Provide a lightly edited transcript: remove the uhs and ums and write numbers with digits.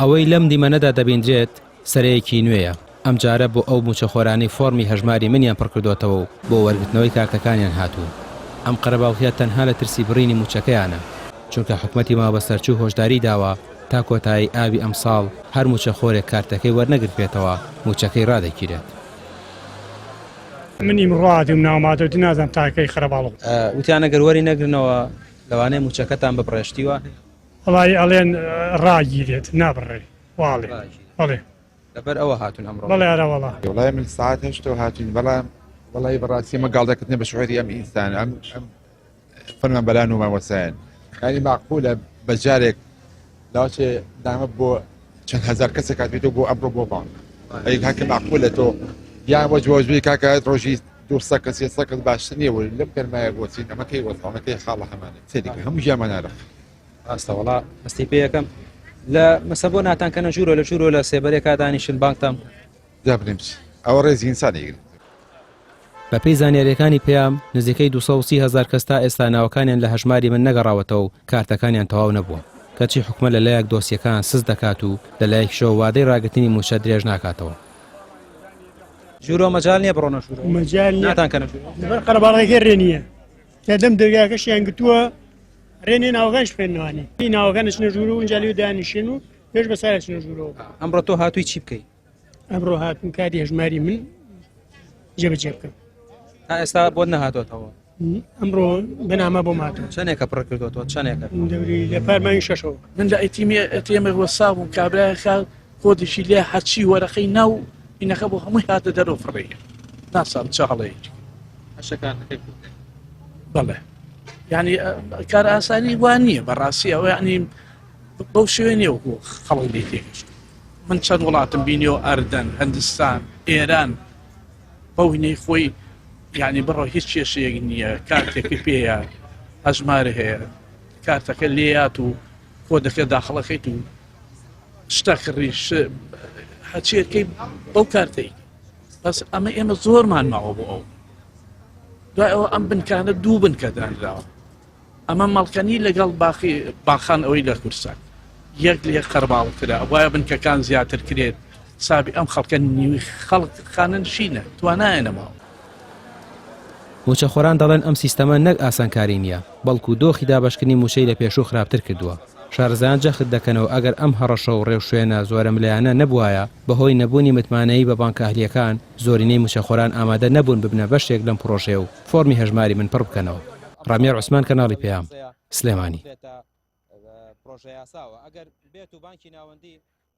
ئەوەی لەم دیمەنەدا دەبیندرێت سەرەیەکی نوێیە، ئەمجارە بۆ ئەو مووچەخۆرانەی فۆڕمی هەژماری منیان پڕکردۆتەوە و بۆ وەرگرتنەوەی کارتەکانیان هاتوون. ئەم قەرەباڵغییە تەنها لە ترسی بڕینی مووچەکەیانە، چونکە حکومەتی ماوەبەسەرچوو هۆشداریی داوە تا کۆتایی ئابی ئەمساڵ هەر مووچەخۆرێک کارتەکەی وەرنەگرتبێتەوە مووچەکەی ڕادەگیرێت. من ئیمڕۆ هاتووم ناوم هاتۆتی نازانم تا کەی قەرەباڵغ. وتیان ئەگەر وەری نەگرنەوە لەوانەیە مووچەکەتان ببڕێ شتی وا هەیە؟ وەڵایی ئەڵێن ڕاگیرێت نابڕێ واڵێ بەڵێ. لەبەر ئەوە هاتوون ئەمڕۆ؟ بەڵێ ئەرە وەڵا. وەڵای من سەعات هەشتەوە هاتوین بەڵام وەڵای بەڕاستی ئەمە گاڵتەکردنە بە شعوری ئەم ئینسانە ئەم ئەم فەرمانبەران و مامۆستایان یانی مەعقولە بە جارێک لاوچێ نامە بۆ چەند هەزار کەسێک هاتبێتەوە بۆ ئەمڕۆ بۆ بانک ئەی کاکە مەعقولە تۆ یان وەج وەجبی کاکە ڕۆژی 200 کەس 300 کەس باشتر نییە و لەم گەرمایە بۆچین ئەمە کەی وەزع ئەمە کەی حاڵە هەمانە سەیری هەموو ژیانمان نارەق ڕاستە وەڵا هەستی پێ یەکەم لە مەسە بۆ ناتان کەنە ژوورۆ لە ژوورۆ لە سێبەرێکا دانیشن بانکتان دابنێم چی ئەوە ڕێزی ئینسان ئەیگرن. بەپێی زانیارییەکانی پەیام، نزیکەی 230 هەزار کەس تا ئێستا ناوەکانیان لە هەژماری من نەگەڕاوەتەوە و کارتەکانیان تەواو نەبووە، کەچی حکومەت لە لایەک دۆسیەکان سست دەکات و لە لایەکیشەوە وادەی ڕاگرتنی مووچە درێژ ناکاتەوە. ژوورۆ مەجال نییە بڕۆنە ژوورەوە؟ مەجال نییە. ناتان کەنە ژوورەوە؟ لەبەر قەرەباڵغیەکەی ڕێ نییە. کە دەم دەرگاکەشیان گرتووە ڕێ نییە ناوەکانیش بخوێننەوانی. ناوەکان دەچنە ژوورەوە ئینجا لەوێ دانیشن و پێش بە سار دەچنە ژوورەوە. ئەمڕۆ تۆ هاتووی چی بکەی؟ ئەمڕۆ هاتووم کاری هەژماری من جێبەجێ بکەم. تا ئێستا بۆت نەهاتۆتەوە؟ ئەمڕۆ بەنامە بۆم هاتووە. چەندێکە پڕ کردۆتەوە؟ چەندێکە؟ دەوری لە پار مانگی شەشەوە. من لە ئەتیەمێک وەستا بووم کابرایەک هات کۆدێکی لێ هەرچی وەرەقەی ناو ئینەکە بۆ هەمووی هاتە دەرەوە فڕێی ناسام چ هەڵەیەکی هەشەکانەکەی کوردێ. بەڵێ یعنی کار ئاسانی وا نییە بەڕاستی ئەوە یعنی بەو شێوێ نییە وەکو خەڵک لێ تێگەشت من چەند وڵاتم بینیەوە ئەردەن هەندستان ئێران بەو هینەی خۆی یعنی بڕۆ هیچ کێشەیەک نییە کارتێکی پێیە هەژمار هەیە کارتەکە لێیات و کۆدەکە داخڵەکەیت و شتە کڕی هەچیەکەی بەو کارتەی بەس ئەمە ئێمە زۆرمان ماوە بۆ ئەو دوای ئەوە ئەم بنکانە دوو بنکە دانراوە ئەمە مەڵکەنی لەگەڵ باقی باخان ئەوەی لە کوردستان یەک لە یەک قەرباڵترە وایە بنکەکان زیاتر کرێت سابی ئەم خەڵکە نیوی خەڵک خانەنشینە توانایە نەماوە. مووچەخۆران دەڵێن ئەم سیستەمە نەک ئاسانکاری نییە، بەڵکو دۆخی دابەشکردنی مووچەی لە پێشوو خراپتر کردووە. شارەزایان جەخت دەکەنەوە ئەگەر ئەم هەڕەشە و ڕێوشوێنە زۆرەملێیانە نەبووایە، بەهۆی نەبوونی متمانەیی بە بانکە ئەهلییەکان، زۆرینەی مووچەخۆران ئامادە نەبوون ببنە بەشێک لەم پڕۆژەیە و فۆرمی هەژماری من پڕ بکەنەوە. ڕامیار عوسمان کەناڵی پەیام، سلێمانی.